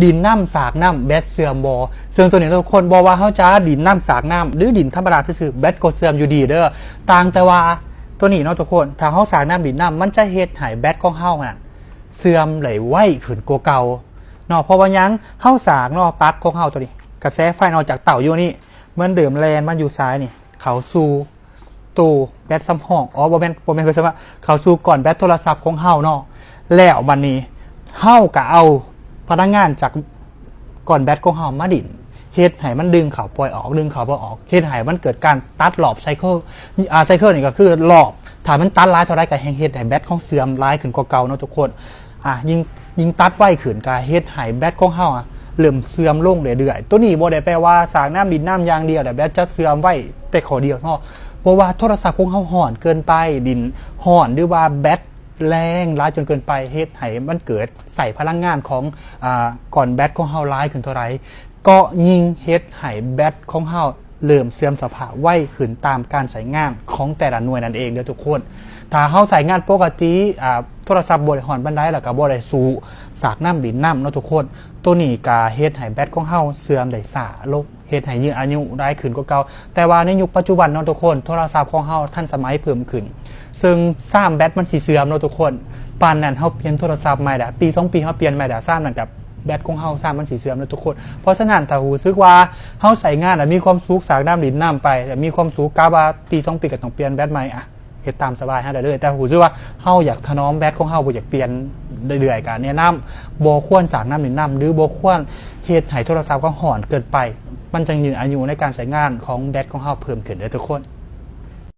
ດິນນ້ຳສາກນ້ຳ ແບັດເສື່ອມບໍ່? ເຊິ່ງໂຕນີ້ເນາະທຸກຄົນ ບໍ່ວ່າເຮົາຈະດິນນ້ຳສາກນ້ຳ ຫຼືດິນທຳມະດາຊື່ໆ ແບັດກໍເສື່ອມຢູ່ດີເດີ. ຕ່າງແຕ່ວ່າໂຕນີ້ເນາະທຸກຄົນ ຖ້າເຮົາສາກນ້ຳດິນນ້ຳ ມັນຈະເຮັດໃຫ້ແບັດຂອງເຮົານັ້ນເສື່ອມໄດ້ໄວຂຶ້ນກວ່າເກົ່າເນາະ. ເພາະວ່າຫຍັງ? ເຮົາສາກເນາະ ປັກຂອງເຮົາໂຕນີ້ ກະແສໄຟເນາະ ຈາກເຕົ້າຢູ່ນີ້ ມັນເລີ່ມແລ່ນມາຢູ່ສາຍນີ້ ເຂົ້າສູ່ໂຕແບັດສຳຮອງ ອໍ ບໍ່ແມ່ນ ບໍ່ແມ່ນແບັດສຳຮອງ ເຂົ້າສູ່ກ້ອນແບັດໂທລະສັບຂອງເຮົາເນາະ. ແລ້ວບັດນີ້ເຮົາກະເອົາພະລັງງານຈາກກ້ອນແບັດຂອງເຮົາມາດິນ ເຮັດໃຫ້ມັນດຶງເຂົ້າປ່ອຍອອກ ດຶງເຂົ້າປ່ອຍອອກ ເຮັດໃຫ້ມັນເກີດການຕັດລອບໄຊເຄິນ ອາ ໄຊເຄິນນີ້ກໍຄືລອບ ຖ້າມັນຕັດຫຼາຍເທົ່າໃດກໍແຮ່ງເຮັດໃຫ້ແບັດຂອງເສື່ອມຫຼາຍຂຶ້ນກວ່າເກົ່າເນາະທຸກຄົນ. ອາ ຍິ່ງ ຍິ່ງຕັດໄວຂຶ້ນ ກໍເຮັດໃຫ້ແບັດຂອງເຮົາ ອາ ເລີ່ມເສື່ອມລົງເລື້ອຍໆ. ໂຕນີ້ບໍ່ໄດ້ແປວ່າສາກນ້ຳດິນນ້ຳຢ່າງດຽວແລ້ວແບັດຈະເສື່ອມໄວແຕ່ຂໍ້ດຽວເນາະ ເພາະວ່າໂທລະສັບຂອງເຮົາຮ້ອນເກີນໄປ ດິນຮ້ອນ ຫຼືວ່າແບັດແຮງຫຼາຍຈົນເກີນໄປ ເຮັດໃຫ້ມັນເກີດໃຊ້ພະລັງງານຂອງ ອາ ກ້ອນແບັດຂອງເຮົາຫຼາຍຂຶ້ນເທົ່າໃດ ກໍຍິ່ງເຮັດໃຫ້ແບັດຂອງເຮົາເລີ່ມເສື່ອມສະພາບໄວຂຶ້ນຕາມການໃຊ້ງານຂອງແຕ່ລະໜ່ວຍນັ້ນເອງເດີທຸກຄົນ. ຖ້າເຮົາໃຊ້ງານປົກກະຕິ ອາ ໂທລະສັບບໍ່ໄດ້ຮ້ອນປານໃດ ແລ້ວກໍບໍ່ໄດ້ສູ້ສາກນ້ຳດິນນ້ຳເນາະທຸກຄົນ ໂຕນີ້ກໍເຮັດໃຫ້ແບັດຂອງເຮົາເສື່ອມໄດ້ຊ້າລົງ ເຮັດໃຫ້ຍືດອາຍຸຫຼາຍຂຶ້ນກວ່າເກົ່າ. ແຕ່ວ່າໃນຍຸກປັດຈຸບັນເນາະທຸກຄົນ ໂທລະສັບຂອງເຮົາທັນສະໄໝເພີ່ມຂຶ້ນ ເຊິ່ງຊາມແບັດມັນຊິເສື່ອມເນາະທຸກຄົນ ປານນັ້ນເຮົາປ່ຽນໂທລະສັບໃໝ່ໄດ້ ປີສອງປີເຮົາປ່ຽນໃໝ່ໄດ້ ຊາມນັ້ນກໍ ແບັດຂອງເຮົາຊ້ຳມັນຊິເສື່ອມເນາະທຸກຄົນ. ເພາະສະນັ້ນ ຖ້າຮູ້ສຶກວ່າເຮົາໃຊ້ງານແລ້ວມີຄວາມສຸກ ສາກນ້ຳດິນນ້ຳໄປແລ້ວມີຄວາມສຸກ ກະວ່າປີສອງປີກໍຕ້ອງປ່ຽນແບັດໃໝ່ ອະ ເຮັດຕາມສະບາຍເຮົາໄດ້ເລີຍ. ແຕ່ຮູ້ສຶກວ່າເຮົາຢາກຖະໜອມແບັດຂອງເຮົາ ບໍ່ຢາກປ່ຽນເລື້ອຍໆ ກະແນະນຳບໍ່ຄວນສາກນ້ຳດິນນ້ຳ ຫຼືບໍ່ຄວນເຮັດໃຫ້ໂທລະສັບຂອງເຮົາຮ້ອນເກີນໄປ ມັນຈັ່ງຍືດອາຍຸໃນການໃຊ້ງານຂອງແບັດຂອງເຮົາເພີ່ມຂຶ້ນເດີທຸກຄົນ.